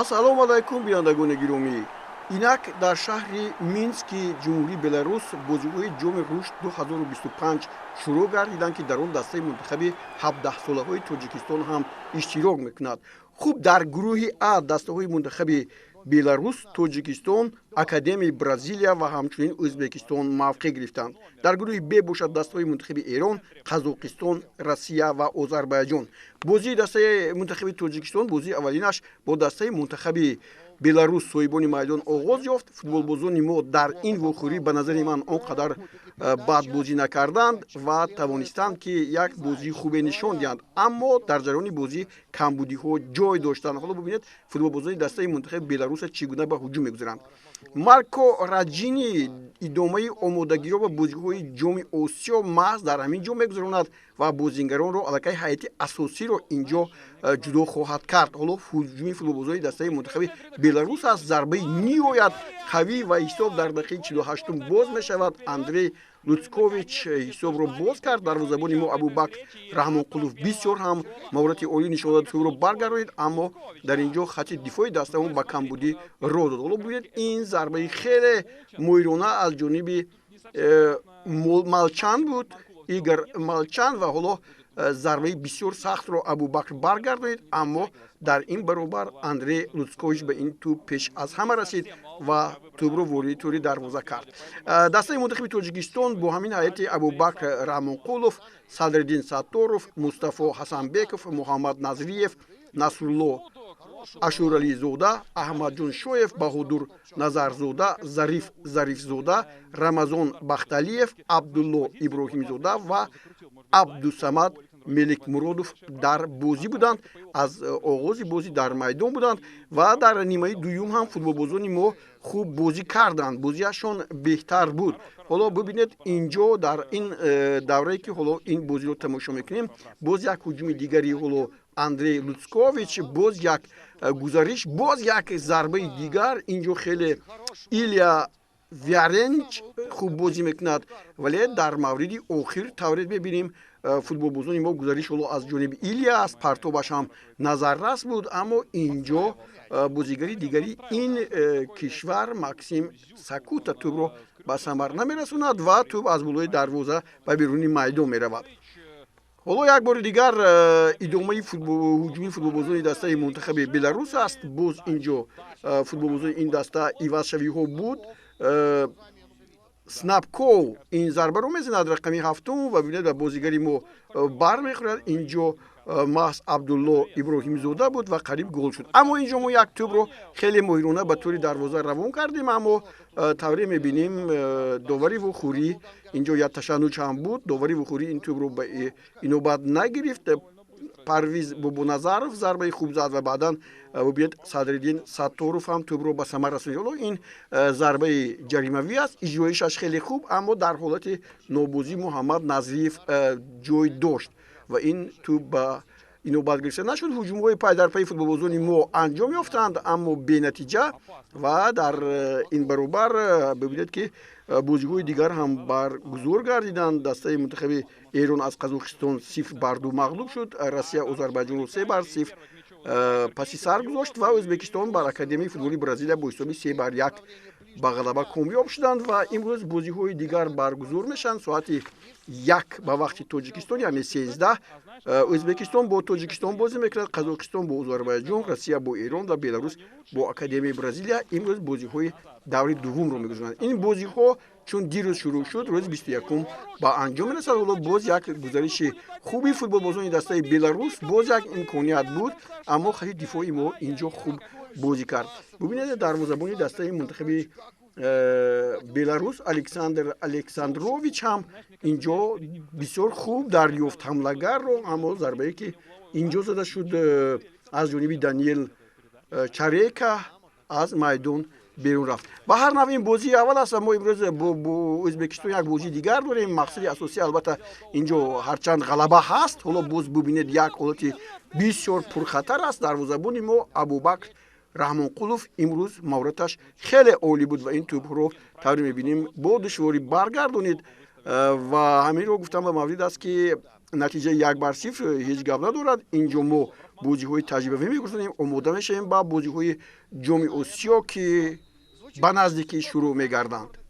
Ассалому алайкум, бинандагони гиромӣ. Инак дар шаҳри Мински Ҷумҳурии Беларус бозиҳои Ҷоми Рушд 2025 шурӯъ гардиданд, ки дар он дастаи мунтахаби 17-солаҳои Тоҷикистон ҳам иштирок мекунад. Хуб, дар гурӯҳи А дастаҳои мунтахаби Беларус, Тоҷикистон, Академияи Бразилия ва ҳамчунин Ӯзбекистон мавқеъ гирифтанд. Дар гурӯҳи Б бошад дастаҳои мунтахаби Эрон, Қазоқистон, Россия ва Озарбайҷон. Бозии дастаи мунтахаби Тоҷикистон, бозии аввалинаш бо дастаи мунтахаби Беларус, соҳибони майдон, оғоз ёфт. Футболбозони мо дар ин вохӯрӣ, ба назари ман, он қадар бад бозӣ накарданд ва тавонистанд, ки як бозии хубе нишон диҳанд, аммо дар ҷараёни бозӣ камбудиҳо ҷой доштанд. Ҳоло бубинед, футболбозони дастаи мунтахаби Беларуса чӣ гуна ба ҳуҷум мегузаранд. Марко Раҷини идомаи омодагиро ба бозиҳои Ҷоми Осиё маҳз дар ҳамин ҷо мегузаронад ва бозингаронро, аллакай ҳайати асосиро инҷо ҷудо хоҳад кард. Ҳоло ҳуҷуми футболбозони дастаи мунтахаби Беларус аст. Зарбаи ниҳоят қавӣ ва ҳисоб дар дақиқаи 48-ум боз мешавад. Андрей Луцкович ҳисобро боз кард. Дарвозабони мо Абубакр Раҳмонқулов бисёр ҳам маҳорати олӣ нишон дод, тӯбро баргардонид, аммо дар ин ҷо хати дифои дастаон ба камбудӣ роҳ дод. Ҳоло бубинед, ин зарбаи хеле моҳирона аз ҷониби Малчан буд, Игор Малчан, ва ҳоло зарбаи бисёр сахтро Абубакр баргардонид, аммо дар ин баробар Андрей Луцкович ба ин тӯб пеш аз ҳама расид ва тӯбро вориди тӯри дарвоза кард. Дастаи мунтахаби Тоҷикистон бо ҳамин ҳайати: Абубакр Раҳмонқулов, Садриддин Сатторов, Мустафо Ҳасанбеков, Муҳаммад Назриев, Насрулло Ашурализода, Аҳмадҷон Шоев, Баҳодур Назарзода, Зариф Зарифзода, Рамазон Бахталиев, Абдулло Иброҳимзода ва Абдусамад Меликмуродов дар бозӣ буданд. Аз оғози бозӣ дар майдон буданд ва дар нимаи дуюм ҳам футболбозони мо хуб бозӣ карданд, бозиашон беҳтар буд. Ҳоло бибинед, инҷо дар ин даврае, ки ҳоло ин бозиро тамошо мекунем, боз як ҳуҷуми дигари ҳоло Андрей Луцкович, боз як гузариш, боз як зарбаи дигар. Инҷо хеле Илья Вяренч хуб бозӣ мекунад, вале дар мавриди охир тавре мебинем, футболбозони мо гузариш ҳоло аз ҷониби Илья аст, партобаш ҳам назаррас буд, аммо инҷо бозигари дигари ин кишвар Максим Сакута тӯбро ба самар намерасонад ва тӯб аз болои дарвоза ба беруни майдон меравад. Ҳоло як бори дигар идомаи ҳуҷуми футболбозони дастаи мунтахаби Беларус аст. Боз инҷо футболбозони ин даста ивазшавиҳо буд. Снапков ин зарбаро мезанад, рақами ҳафтум, ва бибинед, ба бозигари мо бармехӯрад. Инҷо маҳз Абдулло Иброҳимзода буд ва қариб гол шуд, аммо инҷо мо як тӯбро хеле моҳирона ба тӯри дарвоза равон кардем, аммо тавре мебинем, довари вохӯрӣ, инҷо як ташаннуҷ ҳам буд, довари вохӯрӣ ин тӯбро ба инобат нагирифт. Парвиз Бобоназаров зарбаи хуб зад ва баъдан бубинед, Садриддин Сатторов ҳам тӯбро ба самар расонид. Ҳоло ин зарбаи ҷаримавӣ аст, иҷроишаш хеле хуб, аммо дар ҳолати нобозӣ Муҳаммад Назриев ҷой дошт ва ин тӯб ба инобат гирифта нашуд. Ҳуҷумҳои пайдарпайи футболбозони мо анҷом ёфтанд, аммо бенатиҷа. Ва дар ин баробар бибинед, ки бозиҳои дигар ҳам баргузор гардиданд. Дастаи мунтахаби Эрон аз Қазоқистон 0-2 мағлуб шуд, Россия Озарбайҷонро 3-0 паси сар гузошт ва Ӯзбекистон бар Академияи футболи Бразилия бо ҳисоби 3-1 ба ғалаба комёб шуданд. Ва имрӯз бозиҳои дигар баргузор мешаванд. Соати 1 ба вақти Тоҷикистон, яъне 13, Ӯзбекистон бо Тоҷикистон бозӣ мекунад, Қазоқистон бо Озарбайҷон, Россия бо Эрон ва Беларус бо Академияи Бразилия имрӯз бозиҳои даври дуввумро мегузаронанд. Ин бозиҳо чун дирӯз шурӯъ шуд, рӯзи 21-ум ба анҷом мерасад. Ҳоло боз як гузариши хуби футболбозони дастаи Беларус, боз як имконият буд, аммо хати дифои мо инҷо хуб бозӣ кард. Бубинед, дарвозабони дастаи мунтахаби Беларус Александр Александрович ҳам инҷо бисёр хуб дарёфт ҳамлагарро, аммо зарбае, ки инҷо зада шуд аз ҷониби Даниел Чарека, аз майдон берун рафт. Ба ҳар нав, ин бозии аввал аст ва мо имрӯз бо Ӯзбекистон як бозии дигар дорем. Мақсади асосӣ, албатта, инҷо ҳарчанд ғалаба ҳаст. Ҳоло боз бубинед, як ҳолати бисёр пурхатар аст. Дарвозабони мо Абубакр Раҳмонқулов имрӯз маҳораташ хеле олӣ буд ва ин тӯбҳоро, тавре мебинем, бо душворӣ баргардонид. Ва ҳаминро гуфтам ба маврид аст, ки Натиҷаи 1-0 ҳеҷ гап надорад. Инҷо мо бозиҳои таҷрибавӣ мегузаронем, омода мешавем ба бозиҳои Ҷоми Осиё, ки ба наздикӣ шурӯъ мегарданд.